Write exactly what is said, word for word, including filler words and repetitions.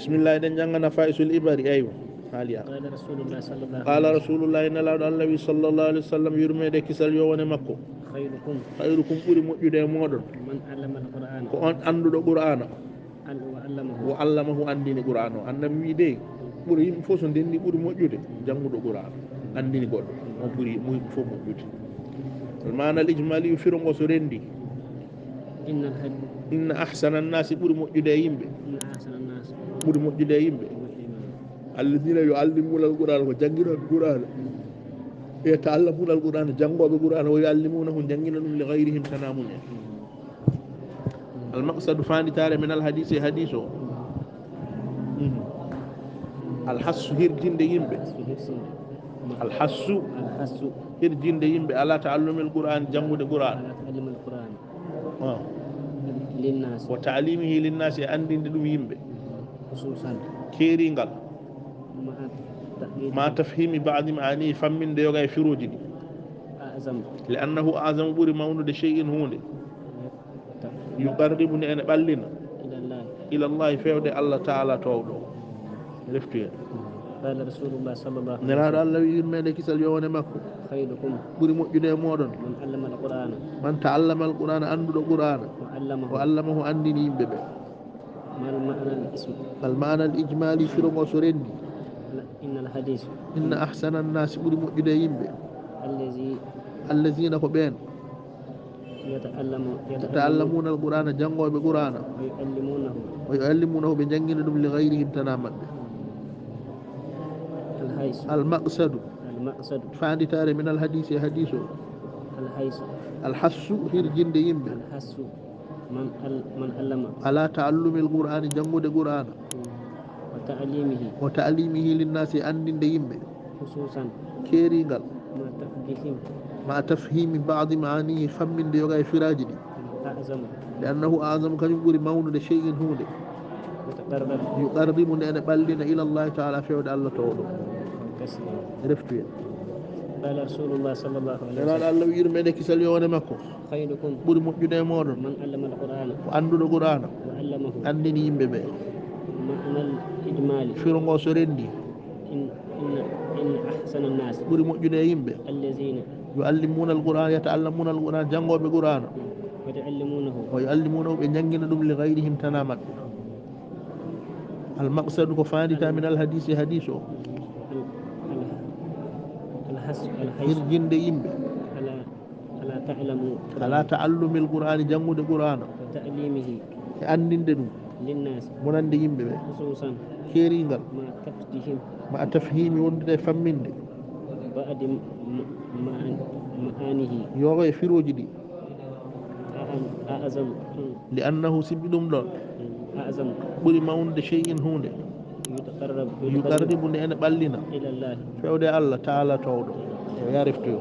Bismillah, eɗen jannga Nafaisul Ibari, aywa. Haaliya. قال رسول الله صلى الله عليه Qala وسلم Rasulullahi, Nelaaɗo Allah wi sallallahu alaihi wasallam, yurmeende kisal yo wone makko. خيركم Khayrukum, ɓuri moƴƴude e mooɗon, من علم القرآن ko on annduɗo Qur'aana, وعلمه wa allamahu, anndini Qur'aana o. Annabi wi dey, ɓuri yimɓe fof so ndenndi ɓuri moƴƴude jannguɗo Qur'aana, anndini goɗɗo, on ɓuri mo yimɓe fof moƴƴude. Al maana al ijmali, firo ngo so renndi. إن الحديث Inna ahsana annasi, ɓuri moƴƴude e yimɓe, إن أحسن الناس ɓuri moƴƴude e yimɓe, alladina yuallimuna al Qur'ana, ko jannginooɓe Qur'aana, yataallamuna al Qur'ana, janngooɓe Qur'aana, wa yuallimunahu, janngina ɗum li gayrihim, tanaa mum en. Al maqsadu, faanditaare min al hadisi, e hadis o. Al hassu, hirjinde yimɓe. Al hassu, الحث hirjinde yimɓe, ala taallumil Qur'an, janngude Qur'an. على تعلم القرآن Ah. للناس Wa taalimihi linnasi, e anndinde ɗum yimɓe. خصوصا Keeringal. مع تقدير Ma tafhimi baadi maani, famminde yoga e firooji ɗi. أعظم Li annahu azamu, ɓuri mawnude, shay'in, huunde. Yuqarribu, nde ene ɓallina. إلى الله Ila Allahi, feewde Allah taala toowɗo. Reftu en. قال رسول الله صلى الله عليه Nelaaɗo وسلم Allah wi, yurmeende kisal yo wone makko, خيركم ɓuri moƴƴude e mooɗon, من علم القرآن man taallama al Qur'ana, annduɗo Qur'ana, وعلمه wa allamahu, anndini yimɓe ɓe. ما المعنى الاسم Al maana al ijmali, firo ngo so renndi. إن الحديث Inna ahsana annasi, ɓuri moƴƴude e yimɓe, الذي allazina, ko ɓeen, يتعلم يتعلم yataallamuna al Qur'ana, janngooɓe Qur'ana, ويعلمونه wa yuallimunahu, ɓe njanngina ɗum li gayrihim, tanaa maɓɓe. الحيث Al maqsadu, المقصد faanditaare min al hadisi, e hadis o. الحيث Al hassu, hirjinde yimɓe, الحث من عل- من علم ala taallumil Qur'ani, janngude Qur'ana, وتعليمه wa taalimihi linnasi, e anndinde yimɓe, خصوصا keeringal, مع تقديم ma tafhimi baadi maanihi, famminde yoga e firaaji ɗi. أعظم Li annahu azamu, kañum ɓuri mawnude, shay'in, huunde, يتقرب yuqarribu, nde ene ɓallina, ila Allahi taala, feewde Allah toowɗo. تسليما Reftu en. قال رسول الله صلى الله عليه Nelaaɗo وسلم Allah wi, yurmeende kisal yo wone makko, خيركم ɓuri moƴƴude e mooɗon, من علم القرآن ko annduɗo Qur'ana, وعلمه anndini yimɓe ɓe. معنى الإجمال Firo ngo so renndi, إن إن إن أحسن الناس ɓuri moƴƴude e yimɓe, الذين yuallimuna al Qur'ana, yataallamuna al Qur'ana, janngooɓe Qur'ana, وتعلمونه wa yuallimunahu, ɓe njanngina ɗum, li gayrihim, tanaa maɓɓe. Al maqsadu, ko faandita min al hadisi, e hadis o. ال- ال- الحث الحث Hirjinde yimɓe, على على تعلم ala taallumil Qur'ani, janngude Qur'ana, وتعليمه e anndinde ɗum, للناس monande yimɓe ɓe, خصوصا keeringal, مع تفهيم ma tafhimi, wondude e famminde, بعض م- م- معانيه yoga e firooji ɗi. أعظم أعظم Li annahu, sibi ɗum ɗon, أعظم ɓuri mawnude, shay'in, huunde, يتقرب yuqarribu, nde ene ɓallina, إلى الله feewde Allah taala toowɗo. Yo yariftu yo.